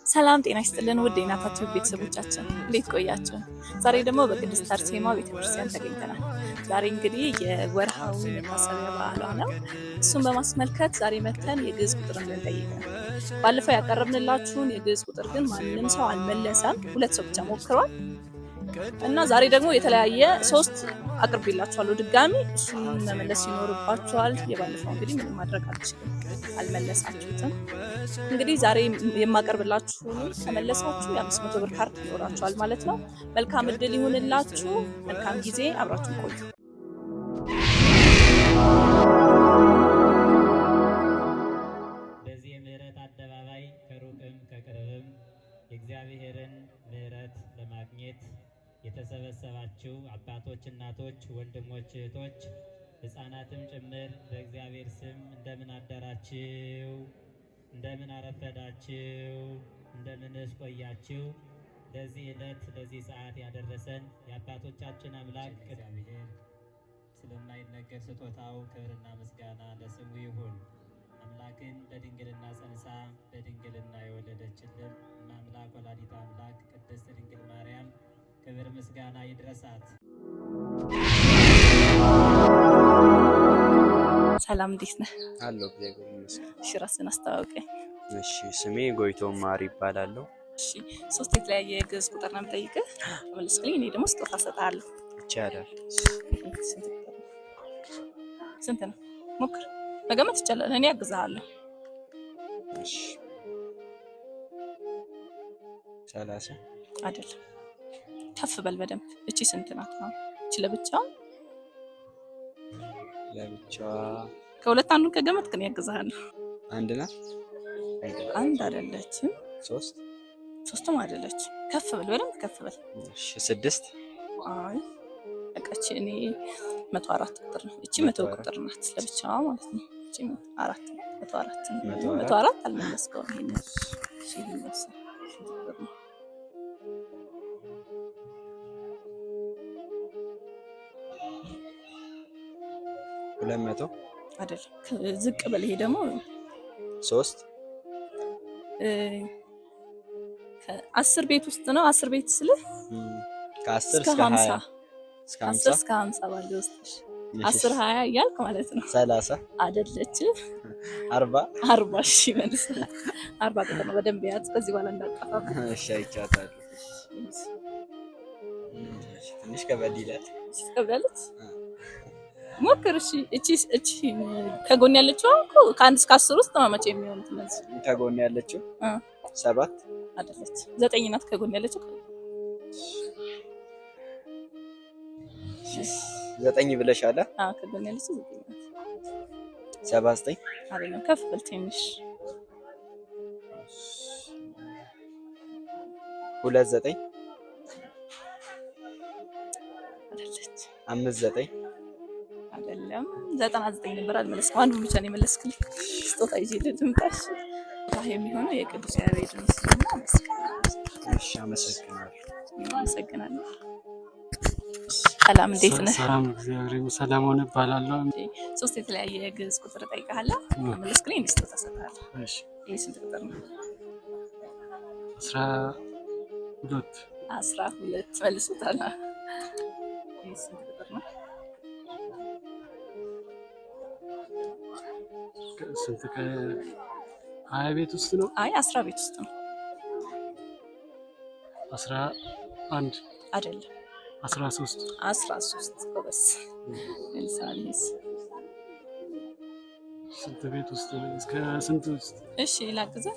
ሰላም ጤና ይስጥልን ውድ የናታ ቲዩብ ቤተሰቦቻችን እንዴት ቆያችሁ? ዛሬ ደግሞ በቅድስት አርሴማ ቤተክርስቲያን ተገኝተናል። ዛሬ እንግዲህ የወርሃዊ መታሰቢያ በዓሏ ነው። እሱን በማስመልከት ዛሬ መተን የግዕዝ ቁጥር እንድንጠይቅ ነው። ባለፈው ያቀረብንላችሁን የግዕዝ ቁጥር ግን ማንም ሰው አልመለሰም። ሁለት ሰው ብቻ ሞክሯል እና ዛሬ ደግሞ የተለያየ ሶስት አቅርቤላችኋለሁ ድጋሚ እሱን መመለስ ይኖርባችኋል። የባለፈው እንግዲህ ምንም ማድረግ አልችልም፣ አልመለሳችሁትም። እንግዲህ ዛሬ የማቀርብላችሁን ከመለሳችሁ የ500 ብር ካርድ ይኖራችኋል ማለት ነው። መልካም እድል ይሁንላችሁ። መልካም ጊዜ፣ አብራችሁ ቆዩ። በዚህ የምህረት አደባባይ ከሩቅም ከቅርብም የእግዚአብሔርን ምህረት ለማግኘት የተሰበሰባችሁ አባቶች፣ እናቶች፣ ወንድሞች፣ እህቶች፣ ሕፃናትም ጭምር በእግዚአብሔር ስም እንደምን አደራችሁ? እንደምን አረፈዳችሁ? እንደምንስ ቆያችሁ? ለዚህ ዕለት ለዚህ ሰዓት ያደረሰን የአባቶቻችን አምላክ እግዚአብሔር ስለማይነገር ስጦታው ክብርና ምስጋና ለስሙ ይሁን። አምላክን በድንግልና ጸንሳ በድንግልና የወለደችልን አምላክ ወላዲተ አምላክ ቅድስት ድንግል ማርያም ክብር ምስጋና ይድረሳት። ሰላም እንዴት ነህ? አለሁ እግዚአብሔር ይመስገን። እሺ ራስህን አስተዋውቀኝ። እሺ ስሜ ጎይቶም ማሪ ይባላለሁ። እሺ ሶስት የተለያየ የግዕዝ ቁጥር ነው የምጠይቅህ፣ መልስልኝ። እኔ ደግሞ ስጦታ እሰጥሃለሁ። ይቻላል። ስንት ቁጥር ነው? ስንት ነው? ሞክር፣ መገመት ይቻላል። እኔ አግዝሃለሁ። እሺ 30። አይደለም፣ ከፍ በል በደንብ። እቺ ስንት ናት? አሁን እቺ ለብቻዋ ለብቻዋ ከሁለት አንዱን ከገመትክ እኔ አግዝሃለሁ። አንድ ናት። አንድ አይደለችም፣ ሶስት። ሶስትም አይደለችም። ከፍ በል በደንብ ከፍ በል። እሺ ስድስት። አይ በቃ እቺ እኔ 104 ቁጥር ነው። እቺ 100 ቁጥር ናት ለብቻዋ ማለት ነው። እቺ አራት ናት። 104 ነው። 104። 104 አልመለስከውም። ይሄን እሺ፣ ይሄን ስንት ቁጥር ነው? 200። አይደለም፣ ዝቅ በል። ይሄ ደግሞ ሶስት። ከ10 ቤት ውስጥ ነው። 10 ቤት ስልህ ከ10 እስከ እስከ 50። 20 እስከ 10 50። እስከ 50 ባለው ውስጥ እሺ። 10 20 እያልክ ማለት ነው። 30። አይደለችም። 40። 40። እሺ መልሰሃል። 40 ቁጥር ነው። በደንብ ያዝ። ከዚህ በኋላ እንዳጠፋብህ። እሺ አይቻታለሁ። እሺ ትንሽ ከበድ ይላል። ትከብዳለች። ሞክር። እሺ እቺ እቺ ከጎን ያለችው እኮ ከ1 እስከ 10 ውስጥ ነው መቼ የሚሆኑት እነዚህ። ከጎን ያለችው 7። አይደለች፣ 9 ናት ከጎን ያለችው። 9 ብለሻል። አዎ ከጎን ያለችው 9 ናት። 79። አይደለም፣ ከፍ በል ትንሽ። 29። አይደለች። 59። አይደለም፣ 99 ነበር፣ አልመለስኩም። አንዱን ብቻ ነው የመለስክልኝ። ስጦታ ይዤልህ ልምጣ። እሺ ይህ የሚሆነው የቅዱስ ያሬድ ምስልና መስቀል። እሺ አመሰግናለሁ። አመሰግናለሁ። ሰላም እንዴት ነህ? ሰላም እግዚአብሔር ይመስገን። ሰለሞን እባላለሁ። ሶስት የተለያየ የግዕዝ ቁጥር እጠይቅሃለሁ። ከመለስክልኝ እኔ ስጦታ እሰጥሃለሁ። እሺ። ይህ ስንት ቁጥር ነው? 12። 12 መልሶታል። ይህ ስንት ቁጥር ነው? ስንት ከ20 ቤት ውስጥ ነው? አይ 10 ቤት ውስጥ ነው። 11። አይደለም። 13። 13 ጎበዝ መልሰሃል። ይሄስ? ስንት ቤት ውስጥ ነው? እስከ ስንት ውስጥ? እሺ ላግዝህ።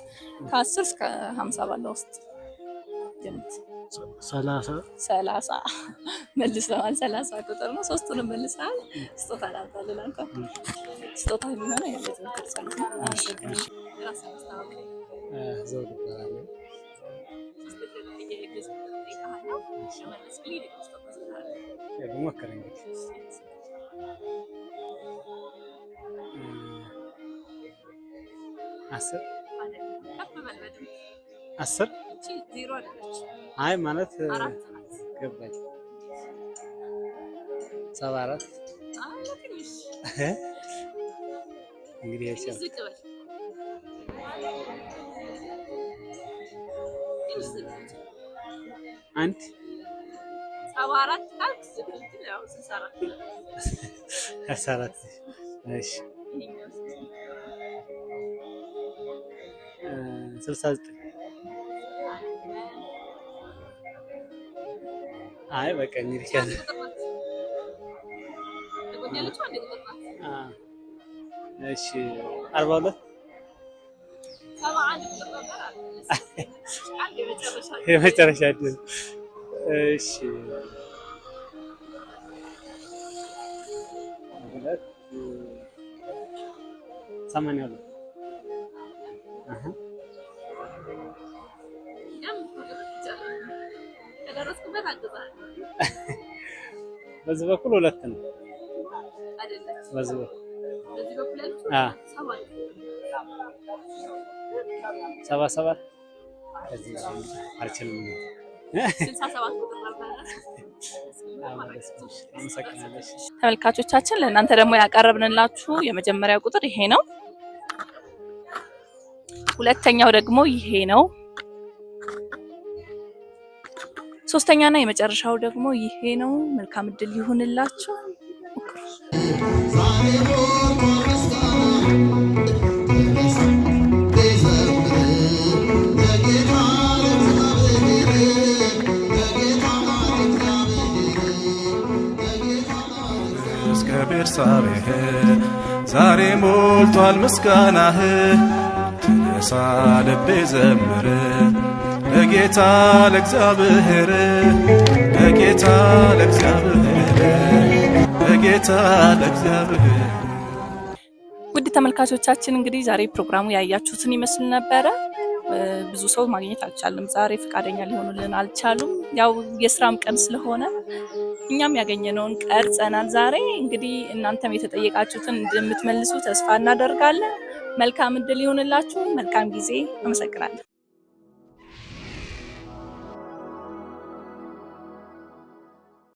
ከ10 እስከ 50 ባለው ውስጥ ገምት። 30። 30 መልሰዋል። 30 ቁጥር ነው። ሶስቱንም መልሰሃል። ስጦታ ላምጣልህ ላንተ። ስጦታ የሚሆነው የዘወትር ጸሎት ነው። አመሰግናለሁ። ራስህን አስተዋውቀኝ። ዘውድ እባላለሁ። ሶስት የተለያየ የግዕዝ ቁጥር እጠይቅሃለሁ። ከመለስክልኝ እኔ ስጦታ እሰጥሃለሁ። ልሞክር እንግዲህ። 10። አይደለም፣ ከፍ በል በደንብ። 10። እቺ ዜሮ አይደለች፣ አይ ማለት አራት ናት። ገባኝ። 74። አይ ትንሽ እንግዲህ ትንሽ ዝቅ በል። አንድ 74 ካልክ ያው 64። 14። እሺ። ይሄኛው? 69። አይ በቃ እንግዲህ ከ አንድ ቁጥር ናት። ከጎን ያለችው አንድ ቁጥር ናት። እሺ 42። 71 ቁጥር ነበር አለ። አንድ የመጨረሻ። የመጨረሻ እድል። እሺ 2 82። አሀ። ያም መገመት ይቻላል። ከደረስኩበት አግዛለሁ። በዚህ በኩል 2 ነው። አይደለም። በዚህ በኩል በዚህ በኩል ያለችው 7። 77 ከዚህ አልችልም። 67 ቁጥር ነበረ። አመሰግናለሁ። ተመልካቾቻችን፣ ለእናንተ ደግሞ ያቀረብንላችሁ የመጀመሪያ ቁጥር ይሄ ነው። ሁለተኛው ደግሞ ይሄ ነው። ሶስተኛና የመጨረሻው ደግሞ ይሄ ነው። መልካም እድል ይሁንላችሁ። ሞክሩ። እስከ ቤርሳቤህ ዛሬ ሞልቷል ምስጋናህ። ተነሳ ልቤ ዘምር ለጌታ ለእግዚአብሔር፣ ለጌታ ለእግዚአብሔር፣ ለጌታ ለእግዚአብሔር። ውድ ተመልካቾቻችን፣ እንግዲህ ዛሬ ፕሮግራሙ ያያችሁትን ይመስል ነበረ። ብዙ ሰው ማግኘት አልቻለም። ዛሬ ፈቃደኛ ሊሆኑልን አልቻሉም። ያው የስራም ቀን ስለሆነ እኛም ያገኘነውን ቀርጸናል። ዛሬ እንግዲህ እናንተም የተጠየቃችሁትን እንደምትመልሱ ተስፋ እናደርጋለን። መልካም እድል ይሁንላችሁ። መልካም ጊዜ። አመሰግናለሁ።